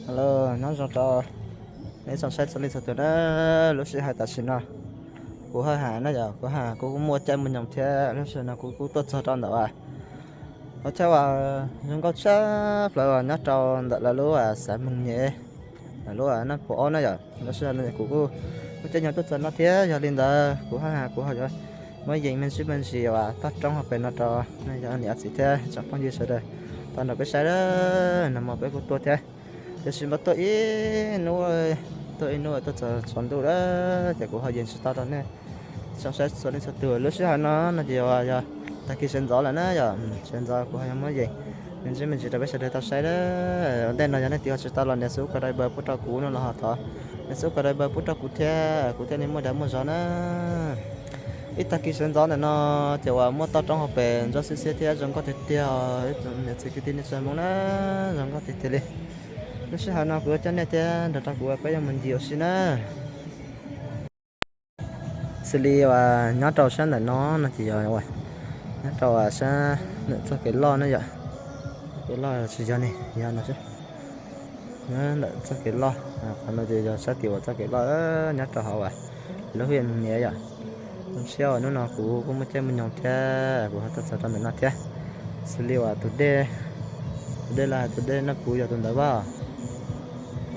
Hello, nyob zoo rau nej tsoom saib txhua leej txhua tus na. Lub sij hawm tam sim no kuv haj has na yom, kuv haj kuv kuj muaj caij muaj nyoog thiab, lub sij hawm no kuv kuj tuaj txog rau ntawm uas qhov chaw uas zoo nkauj tshaj plaws uas nyob rau ntawm lawv lub xav moog nyem, lawv lub Naj Phuv Ob na yom. Lub sij hawm no kuv kuj muaj caij nyoog tuaj txog no thiab, yog li ntawd kuv haj has kuv ho yuav muab yees me ntsis me ntsis uas toj roob hauv pes no rau nej cov niam txiv thiab tsoom phooj ywg sawv daws tau nrog peb saib. Nag hmo peb kuj tuaj thiab, tiam sis mas tuaj ib hnub, tuaj ib hnub tuaj txog tsaus ntuj lawm ces kuv ho yees tsis tau rau nej tsoom saib txhua leej txhua tus. Lub sij hawm no no ces yog tag kis sawv ntxov lawm na yom, sawv ntxov kuv ho yuav muab yees me ntsis me ntsis rau peb sawv daws tau saib. Ua ntej no yog nej tiv ho tsis tau los nias subscribe pub rau kuv no los ho thov nias subscribe pub rau kuv thiab, kuv thiaj li muaj dag muaj zog na. Ib tag kis sawv ntxov ntawm no ces uas muaj toj roob hauv pes ntsuab xiab xiab thiab zoo nkauj tiag tiag, niam txiv kwv tij neej tsa Hmoob na, zoo nkauj tiag tiag li. Lub sij hawm no kuv yuav coj nej thiab nrog rau kuv peb yuav mus ncig ua si na. Xws li uas nyob rau sab ntawm no no ces yog uas nyob rau sab ntawm txoj kev loj na yom. Txoj kev loj tsis yog ne, yog no xwb. Nyob ntawm txoj kev loj, qhov no ces yog sab tim uas txoj kev loj nyob rau hauv uas lub hiam Mus Niam yom. Zoo siab uas hnub no kuv kuj muaj caij muaj nyoog thiab kuv ho tuaj txog rau ntawm no thiab. Xws li uas tus dej, tus dej los tus dej Naj Phuv yog tus ntawd as.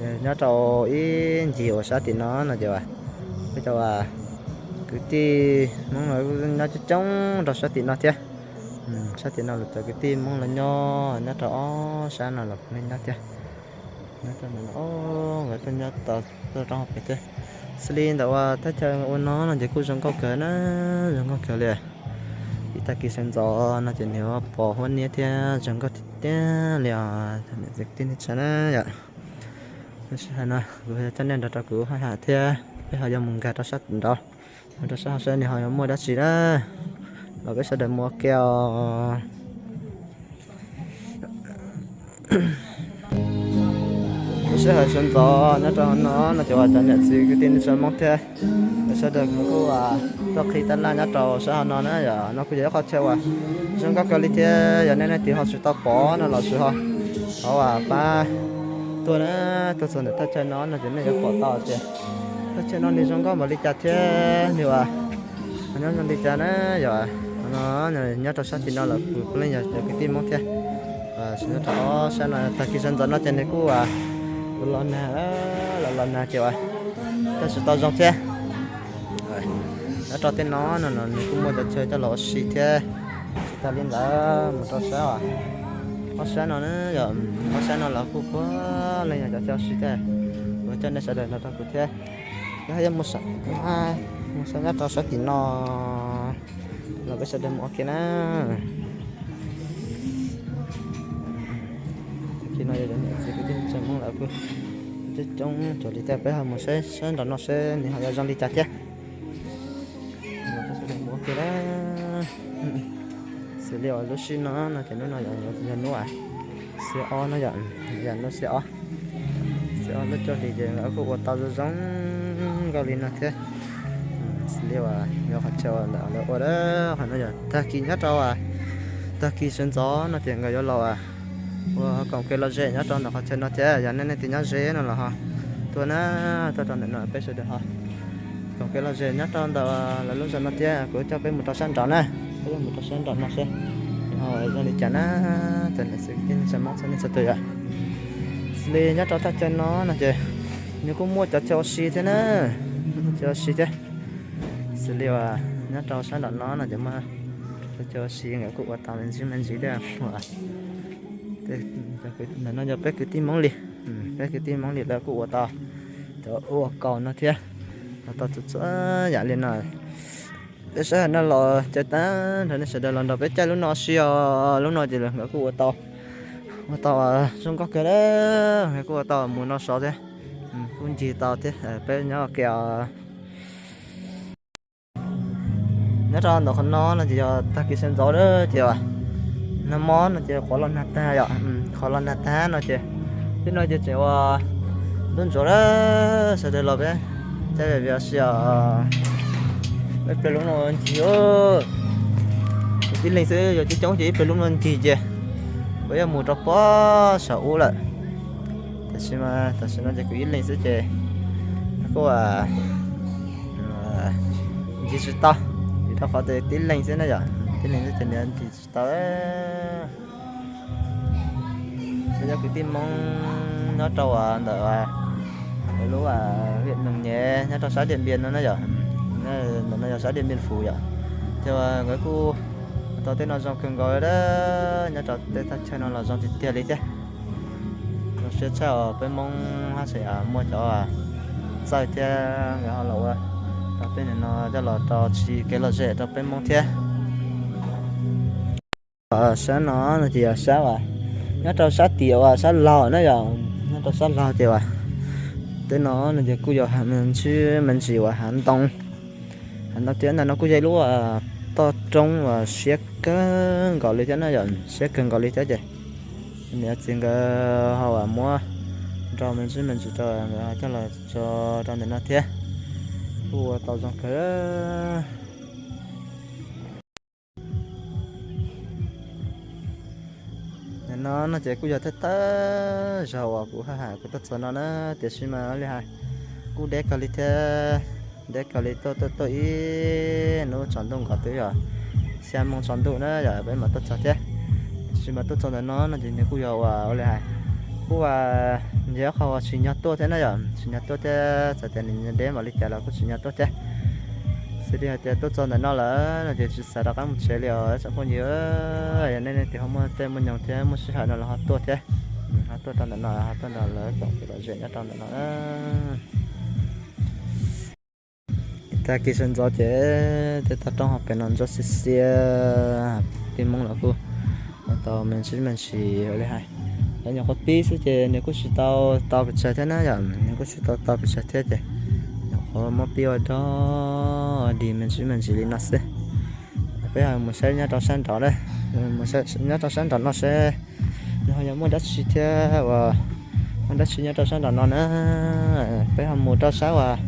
Nyob rau ib ncig uas sab tim no no ces uas peb cov uas kwv tij Hmoob no nyob coob coob rau sab tim no thiab. Sab tim no los cov kwv tij Hmoob los nyob, nyob rau ob sab no los puav leej nyob thiab. Nyob rau ntawm no, nkawd tuaj nyob tau rau hauv pes thiab. Xws li ntawm uas thaj chaw ua no no ces kuj zoo nkauj kawg na, zoo nkauj kawg li. Ib tag kis sawv ntxov no ces nws pom huab niab thiab zoo nkauj tiag tiag li os niam txiv kwv tij neej tsa na yom. Lub sij hawm no kuv coj nej nrog rau kuv haj has thiab peb ho yuav mus nkag rau sab nraud, mus rau sab hauv seb nws ho yuav muaj dab tsi na. Los peb sawv daws mus ua ke os. Lub sij hawm sawv ntxov nyob rau hauv no no ces uas cov niam txiv kwv tij neej tsa Hmoob thiab sawv daws kuj tuaj qhib tab laj nyob rau sab hauv no na yom. No kuj yog ib qhov chaw uas zoo nkauj kawg li thiab, yog nej leej twg ho tsis tau pom no los sis ho thov uas pab tuaj na, tuaj txog ntawm thaj chaw no no ces nej yuav pom tau tias thaj chaw no nws zoo nkauj npaum li cas thiab nws uas nyob zoo li cas na yom. No nyob rau sab tim no los kuj puav leej yog cov kwv tij Hmoob thiab. Nyob rau ob sab no tag kis sawv ntxov no ces nws kuj los nag, los los nag ces uas tau tsis tau zoo thiab. Nyob rau tej no no nws kuj muaj cov chaw coj los ua si thiab. Tsis tas li ntawd mus rau sab, ob sab no, ob sab no los kuj puav leej yog cov chaw ua si thiab. Kuv coj nej sawv daws nrog rau kuv thiab. Yog yuav mus, mus sab nyob rau sab tim no los peb sawv daws mus ua ke na. Tag kis no yog cov niam txiv kwv tij neej tsa Hmoob lawv kuj coob coob cuag li thiab, peb ho mus saib sab nraum no seb nws ho yuav zoo li cas thiab. Xws li uas lub sij no no ces hnub no yog hnub xiab ob no yom, yog hnub xiab ob, xiab ob lub cuaj hlis ces lawv kuj ua tau zoo zoo nkauj li no thiab. Xws li uas yog qhov chaw uas ntawm lawv ua, qhov no yog tag kis nyob rau, tag kis sawv ntxov no ces nkawd yuav los ua koom kev lom zem nyob rau ntawm qhov chaw no thiab. Yog nej leej twg nyob ze no los ho tuaj na, tuaj rau ntawm no peb sawv daws ho koom kev lom zem nyob rau ntawm lawv lub zos no thiab. Kuv coj peb mus rau sab nraud na, peb yuav mus rau sab nraum no seb nws ho zoo li cas na. Cov niam txiv kwv tij neej tsa Hmoob txhua leej txhua tus yom. Xws li nyob rau thaj chaw no no ces nws kuj muaj cov chaw ua si thiab na, muaj chaw ua si thiab. Xws li uas nyob rau sab nraum no no ces muaj cov chaw ua si nkawd kuj ua tau me ntsis me ntsis thiab. Ntawm no yog peb kwv tij Hmoob li, peb kwv tij Hmoob li lawv kuj ua tau cov ub ua kaus no thiab, ua tau txhua txhua yam li no. Peb sawv daws no los caw tag nrho nej sawv daws los nrog peb caij lub no si os. Lub no ces nkawd kuj ua tau, ua tau zoo nkauj kawg, nkawd kuj ua tau mus no so thiab, kuj ncig tau thiab. Peb nyob ua ke os. Nyob rau ntawm qhov no no ces yog tag kis sawv ntxov lawm ces nag hmo no ces qhov los nag tag yom, qhov los nag tag no ces tib no ces tseem ua ntub ntsuav lawm, sawv daws los peb caij vias vias si os. Ib pliag lub no ncig, tib leeg xwb yog coob coob ces ib pliag lub no ncig ces peb yuav mus rau pob saum ub lawm. Tab sis mas tam sim no ces kuv ib leeg xwb ces kuj ncig tsis tau, vim rau qhov tias tib leeg xwb na yom, tib leeg xwb ces nws ncig tsis tau. Yog kwv tij Hmoob nyob rau ntawm lub Viaj Nus Nyev nyob rau sab Diaj Npiaj no na yom, ntawm no yog sab Diaj Npiaj Fus yom, ces nkawd kuj tau tej no zoo kawg nkaus li, nyob rau tej thaj chaw no los zoo tiag tiag li thiab. Zoo siab tshaj uas peb Hmoob hab tseem muaj cov txawj thiab nkawd ho los ua tau tej no coj los rau tsim kev lom zem rau peb Hmoob thiab. Sab no no ces yog sab uas nyob rau sab tim uas sab laug na yom, nyob rau sab laug ces uas tej no no ces kuj yog me ntsis, me ntsis uas hav ntoo, hav ntoo thiab ntawm no kuj yog ib lub toj roob uas siab kawg nkaus li thiab na yom, siab kawg nkaus li thiab ces niam txiv nkawd ho uas muab nrog me ntsis me ntsis rau nkawd coj los tso rau ntawm no thiab, kuj ua tau zoo kawg. Nim no no ces kuj yog thawj thawj zaug uas kuv haj ham kuv tuaj txog no na, tiam sis mas li hais kuj deb kawg li thiab, deb kawg li, tuaj tuaj tuaj ib hnub tsaus ntuj nkaus twb yog xya moo tsaus ntuj na yom peb mam tuaj txog thiab. Tiam sis mas tuaj txog ntawm no no ces nws kuj yog uas ua li hais kuj nce qhov uas tsim nyog tuaj thiab na yom, tsim nyog tuaj thiab, txawm tias nws deb npaum li cas los kuj tsim nyog tuaj thiab. Xws li hais tias tuaj txog ntawm no lawm no ces tsis xav rov qab mus tsev li os tsoom phooj ywg. Yog nej leej twg ho muaj caij muaj nyoog thiab muaj sij hawm no los ho tuaj thiab, ho tuaj rau ntawm no, ho tuaj nrog lawv koom kev lom zem nyob rau ntawm no. Tag kis sawv ntxov ces tej toj roob hauv pes no ntsuab xiab xiab, kwv tij Hmoob los kuj tau me ntsis me ntsis ua li hais. Cov nyuam qhuav pib xwb ces nws kuj tsis tau tau pes tsawg thiab na yom, nws kuj tsis tau tau pes tsawg thiab ces nyuam qhuav muab pib ua dog dig me ntsis me ntsis li no xwb. Peb ho mus saib nyob rau sab nraud na, nyob rau sab nraud no seb nws ho yuav muaj dab tsi thiab uas muaj dab tsi nyob rau sab nraud no na. Peb ho mus rau sab uas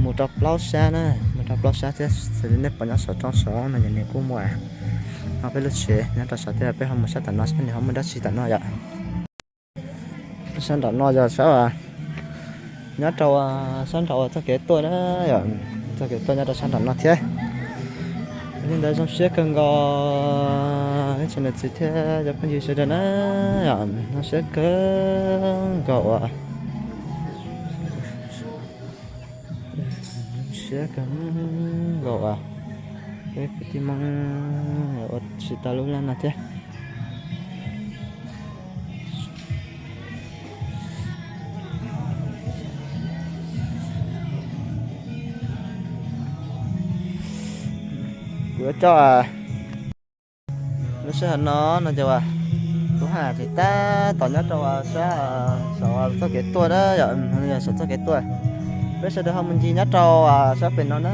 mus rau plaub sab na, mus rau plaub sab thiab xws li nej pom nyob saum roob saud no ces nws kuj muaj ho peb lub tsev nyob rau saud thiab, peb ho mus sab tom no seb nws ho muaj dab tsi tom no yom. Sab nraum no yog sab nyob rau sab nraum uas txoj kev tuaj na, yog txoj kev tuaj nyob rau sab nraum no thiab. Li ntawd zoo siab kawg nkaus ib tsoom niam txiv thiab cov phooj ywg sawv daws na, zoo siab kawg nkaus uas siab kawg nkaus uas peb kwv tij Hmoob ua tsis tau lub laj no thiab. Kuv yuav coj lub sij hawm no no ces uas kuv haj tseem tab tom nyob rau sab saum txoj kev tuaj na, yog saum txoj kev tuaj. Peb sawv daws ho mus ncig nyob rau sab pem no na.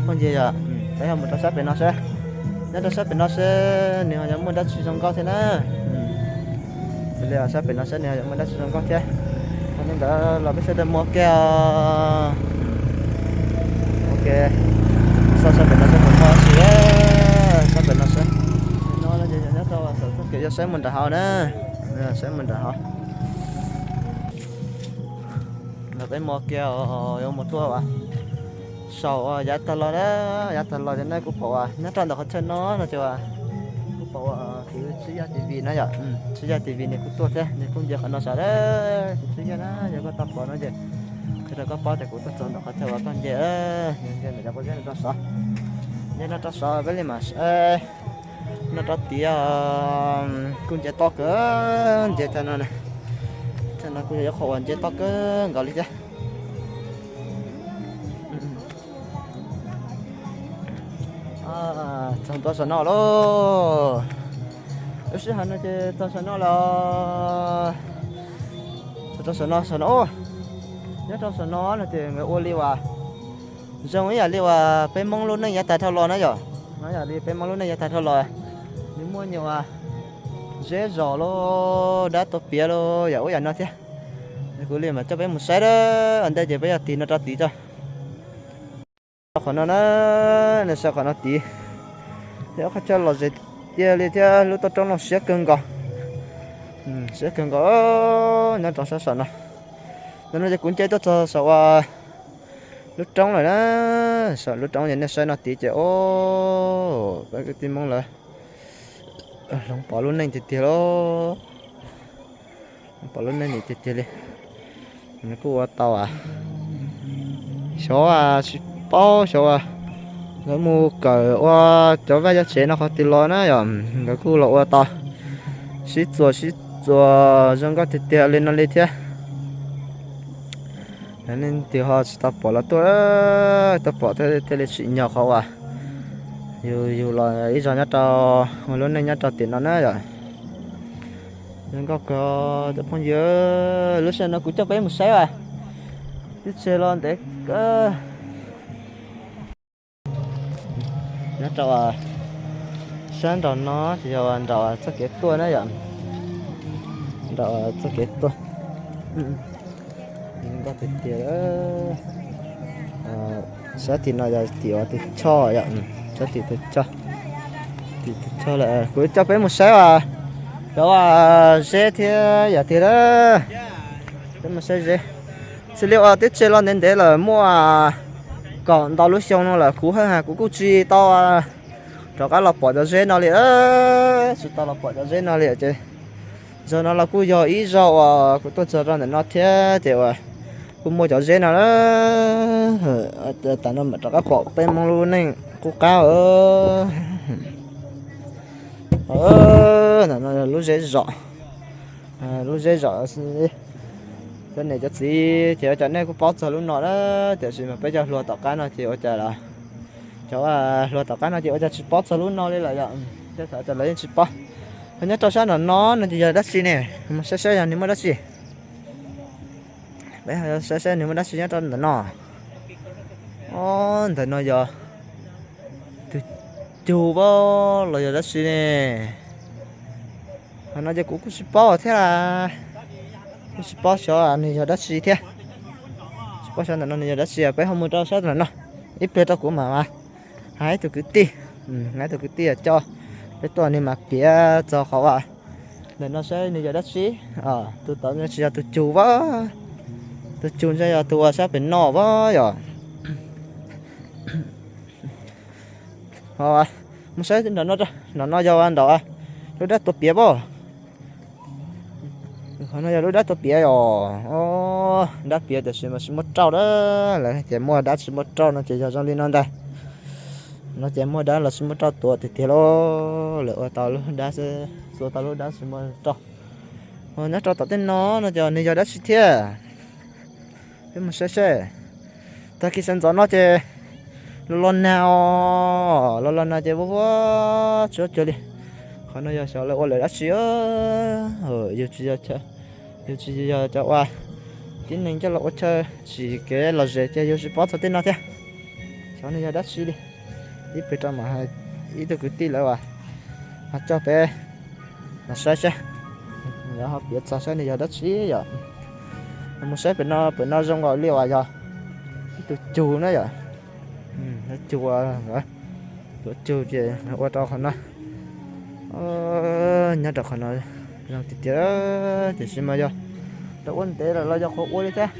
Phooj ywg, peb ho mus rau sab pem no seb, nyob rau sab pem no seb nws ho yuav muaj dab tsi zoo nkauj thiab na. Xws li sab pem no seb nws ho yuav muaj dab tsi zoo nkauj thiab. Yog li ntawd los peb sawv daws mus ua ke os. Ua ke, xauj sab pem no seb puas muaj dab tsi. Sab pem no seb, no ces yog nyob rau saum txoj kev yuav saib mus nram hav na, saib mus nram hav. Los peb mus ua ke os, yuav mus tuaj uas saum uas yav tag los na, yav tag los ces nej kuj pom uas nyob rau ntawm qhov chaw no no ces uas kuj pom uas kwv Tswb Yaj T V na yom, Tswb Yaj T V nws kuj tuaj thiab, nws kuj nce qhov no saud. Kwv Tswb Yaj na, yog koj tau pom no ces qhia rau koj paub tias kuv tuaj txog ntawm qhov chaw uas koj nce, nce ntawm cov pob zeb no rau saud, nce no rau saud peb li mas saib. No rau tid kuj nce tob kawg, nce tag no, tag no kuj yog ib qho uas nce tob kawg nkaus li thiab. Txog ntua saum no lauj. Lub sij hawm no ces txog saum no lawm. Txog rau saum no, saum no, nyob rau saum no no ces nkawd ua li uas zoo ib yam li uas peb Hmoob lub neej yav tag dhau los na yom. Ib yam li peb Hmoob lub neej yav tag dhau los, nws muaj nyuam uas zeb zos lauj, dab tuaj piav lauj, yam ub yam no thiab. Kuv li mas coj peb mus saib ua ntej ces peb yog tig no rau tid tso. Qhov no na, nej saib qhov no tid, yog qhov chaw lom zem tiag li thiab lub toj roob no siab kawg nkaus. Siab kawg nkaus nyob rau sab saum no. Ntawm no ces kuv nce tuaj txog saum lub roob lawm na. Saum lub roob ces nej saib no tid ces o, peb kwv tij Hmoob lawv hloov pom lub neej tiag tiag lauj. Hloov pom lub neej tiag tiag li. Nws kuj ua tau a, xyov tsis paub xyov lawv mus kawm ua cov vaj cov tsev no qhov twg los na yom, nkawd kuj los ua tau, sib txuas sib txuas zoo nkauj tiag tiag li no li thiab. Leej twg ho tsis tau pom los tuaj, tuaj pom thiaj li tsim nyog qhov uas yus, yus los ib zaug nyob rau lub neej nyob rau tim no na yom. Zoo nkauj kawg cov phooj ywg, lub sij hawm no kuv coj peb mus saib as, teb chaws los ntev kawg. Nyob rau sab nraum no ces yog nraum txoj kev tuaj na yom, nraum txoj kev tuaj. Nkauj tiag tiag. Sab tim no yog tim uas tus choj yom, sab tim tus choj, tim tus choj lawm. Kuv coj peb mus saib as, cov zeb thiab yam tiag lawm. Peb mus saib zeb. Xws li uas teb chaws los ntev ntev lawm muaj kaum ntau lub xyoo no lawm kuv haj yam kuv kuj tsis tau rov qab los pom cov zeb no li, tsis tau los pom cov zeb no li ces zaum no los kuj yog ib zaug uas kuv tuaj txog rau ntawm no thiab ces uas kuj muaj cov zeb no. Tas no mam rov qab pom peb Hmoob lub neej qub qab. Ntawm no lub zeb zom, lub zeb zom. Cov niam cov txiv ces cov nej kuj paub txog lub no na, tiam sis mas peb cov hluas tom qab no ces ua cas los, cov hluas tom qab no ces ua cas tsis paub txog lub no li lawm yom, tej thaum cov lawv yeej tsis paub. Ho nyob rau sab nram no no ces yog dab tsi ne? Mus saib saib yog nws muaj dab tsi. Peb saib saib nws muaj dab tsi nyob rau ntawm no. Ob, ntawm no yog tus cug pab los yog dab tsi ne? Qhov no ces kuv kuj tsis paub thiab, kuj tsis paub xyov nws yog dab tsi thiab. Tsis paub xyov ntawm no nws yog dab tsi, peb ho mus rau sab ntawm no. Ib pliag rau kuv mam hais ib tug kwv tij, hais ib tug kwv tij coj peb tuaj nws mam piav txog qhov uas ntawm no saib nws yog dab tsi. Tus tod tsis yog tus cug pab, tus cug ntshe yog tus uas sab pem no pab yom. Mus saib nram no, nram no yog nram lub dab tuav piav pab. Qhov no yog lub dab tuav piav os. Dab piav tiam sis mas tsis muaj rauj a, lawv tias muaj dab tsis muaj rauj no ces yog zoo li no ntag. No ces muaj dab los tsis muaj rauj tuav tiag tiag lauj, lawv ua tau lub dab, ua tau lub dab tsis muaj rauj. Nyob rau tom tej no no ces nws yog dab tsi thiab? Peb mus saib seb. Tag kis sawv ntxov no ces los los nag os, los los nag ces vuab vuab tsuab cuag li. Qhov no yog xyov lawv ua lawm dab tsi, yus tsis yog, yus tsis yog cov uas tib neeg coj los ua chaw tsim kev lom zem ces yus tsis paub txog tej no thiab. Xyov nws yog dab tsi li. Ib pliag rau mam hais ib tug kwv tij lawv uas ho coj peb los saib seb, lawv ho piav txog saib nws yog dab tsi yom. Mus saib pem no, pem no zoo nkaus li uas yog ib tug cug na yom. Cug, tuav cug ces ua rau qhov no, nyob rau qhov no zoo tiag tiag, tiam sis mas yog lawv ua ntev lawm los yog qhov ua li thiab.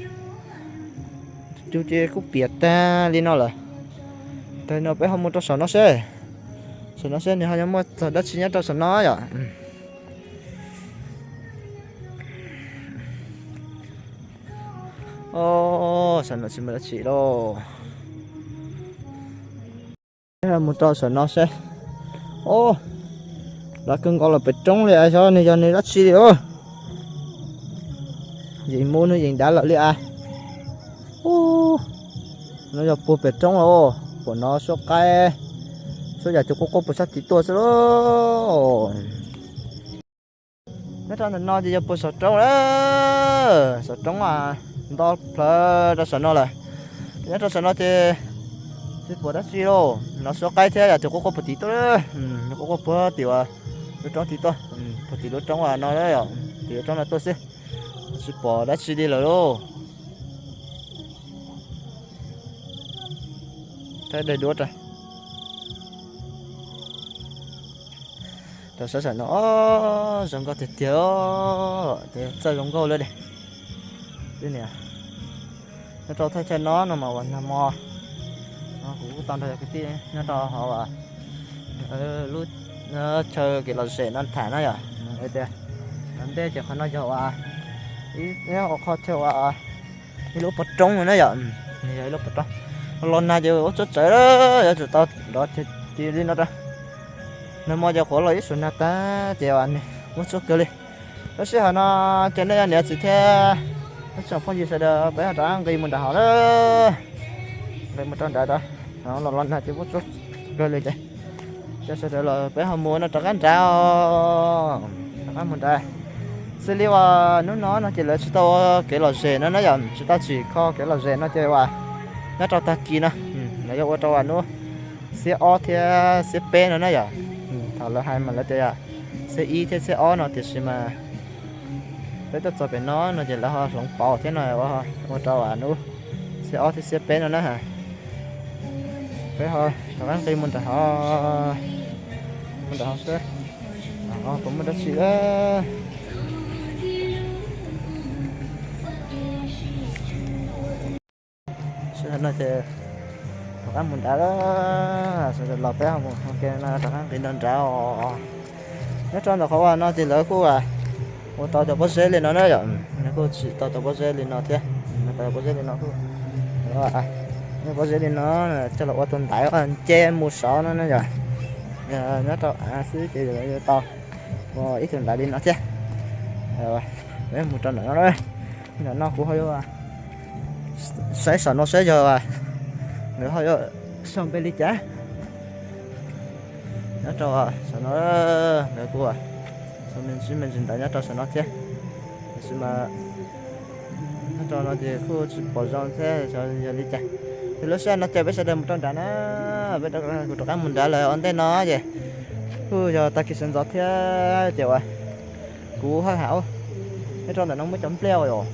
Tus cug ces kuj piam tag li no lawm. Tag no peb ho mus rau saum no seb, saum no seb nws ho yuav muaj txog dab tsi nyob rau saum no yom. Saum no tsis muaj dab tsi lauj. Mus rau saum no seb. Ub, dav kawg nkaus lawm pem roob li, xyov nws yog nws dab tsi li. Yeej muaj hnub yeej dav lawm li as. Ub, no yog puag pem roob los, pem no suab qaib, suab yam cov quaj quaj puag sab tid tuaj xwb lauj. Nyob rau ntawm no ces yog puag saum roob lawm, saum roob nto plawv rau saum no lawm. Nyob rau saum no ces tsis pom dab tsi lauj, no suab qaib thiab yam cov quaj quaj puag tid tuaj, quaj quaj puag tim lub roob tid tuaj, puag tim lub roob no, tim lub roob no tuaj xwb, tsis pom dab tsi li lawm lauj. Thaij daim duab rau. Rau sab sab no zoo nkauj tiag tiag, ces txawj zoo nkauj lawm de. Nyob rau thaj chaw no no mas uas nag hmo no kuv kuj tau nrog cov kwv tij nyob rau hauv lub chaw kev lom zem no tham na yom. Tias ntej ces qhov no yog uas ib qho chaw uas ib lub pov roob no na yom. Yog ib lub pov roob, los nag ces ua tsuj tsawv, yuav tsum tau nrov cia li no rau. Nag hmo ces qhuav los ib suab nag tag ces ua tsuj kawg li. Lub sij hawm no ces nej niam txiv thiab ib tsoom phooj ywg sawv daws peb ho rov qab nqis mus nram hav lawm. Nqis mus rau nrad, los los nag ces ua tsuj kawg li ces cov sawv daws los peb ho mus no rov qab nrad, rov qab mus nrad. Xws li uas hnub no no ces lawv tsis tau ua kev lom zem no na yom, tsis tau tsim kho kev lom zem no ces uas nyob rau tag kis no lawv yuav ua rau uas hnub xiab ob thiab xiab peb no na yom. Thaum lawv hais mas lawv tias xiab ib thiab xiab ob no tiam sis mas peb tuaj txog pem no no ces lawv ho hloov pauv thiab no ua rau uas hnub xiab ob thiab xiab peb no na. Peb ho rov qab nqis mus nram hav, mus nram hav seb puas muaj dab tsi. Sawv daws no ces rov qab mus nrad lawm, sawv daws los peb ho mus ua ke no rov qab nqis nrad os. Nyob rau ntawm qhov uas no ces lawv kuj ua tau cov pob zeb li no na yom, lawv kuj tsim tau cov pob zeb li no thiab. Tau cov pob zeb li no kuj, pob zeb li no coj los ua tus ntaiv nce mus saud no na yom. Nyob rau av xwb ces yuav tau ua ib tug ntaiv li no thiab. Peb mus rau ntawm no, ntawm no kuv ho yuav saib saum no saib yog nws ho yuav sau npe li cas. Nyob rau saum no, lawv kuj sau me ntsis me ntsis ntawv nyob rau saum no thiab, tiam sis mas nyob rau no ces kuj tsis pom zoo thiab xyov yog li cas. Ces lub sij hawm no ces peb sawv daws mus rau nrad na, peb rov, kuv rov qab mus nrad lawm ua ntej no ces kuj yog tag kis sawv ntxov thiab ces uas kuv haj yam, nyob rau ntawm no muaj cov nplej os,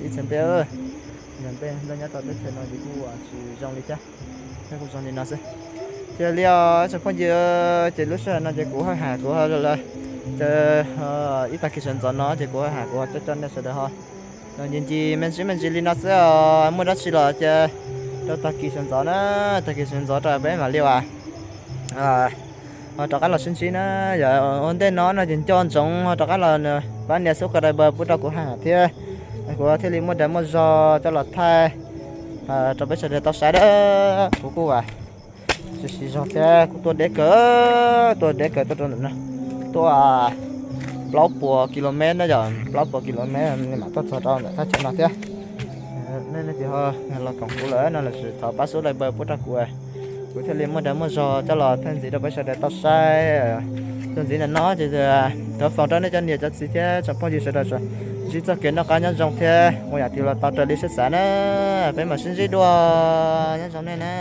ib txhia nplej, cov nplej nyob rau teb chaws no ces kuj tsis zoo li thiab, thiab kuj zoo li no xwb. Ces li os tsoom phooj ywg, ces lub sij hawm no ces kuv haj yam kuv ho los, ces ib tag kis sawv ntxov no ces kuv haj yam kuv ho coj coj nej sawv daws ho los ncig ncig me ntsis me ntsis li no xwb os. Muaj dab tsi los ces rau tag kis sawv ntxov na, tag kis sawv ntxov rau peb mam li uas ho rov qab los sib ntsib na. Yog ua ntej no no ces nco ntsoov ho rov qab los pab nias subscribe pub rau kuv haj yam thiab, kuv thiaj li muaj dag muaj zog coj los thaij rau peb sawv daws tau saib dab. Kuv kuj as siv zog thiab kuj tuaj deb kawg, tuaj deb kawg tuaj rau ntawm no, tuaj plaub puas kilomev na yom, plaub puas kilomev mam tuaj txog rau ntawm thaj chaw no thiab. Nej leej twg ho los koom kuv lawm no los sis thov pab subscribe pub rau kuv, kuv thiaj li muaj dag muaj zog coj los thaij ntxiv rau peb sawv daws tau saib. Txuas ntxiv ntawm no ces thov foom rau nej cov niam cov txiv thiab tsoom phooj ywg sawv daws ntsib txoj kev noj qab nyob zoo thiab ua yam twg los tau raws li siab xav na. Peb mam sib ntsib dua, nyob zoo nej na.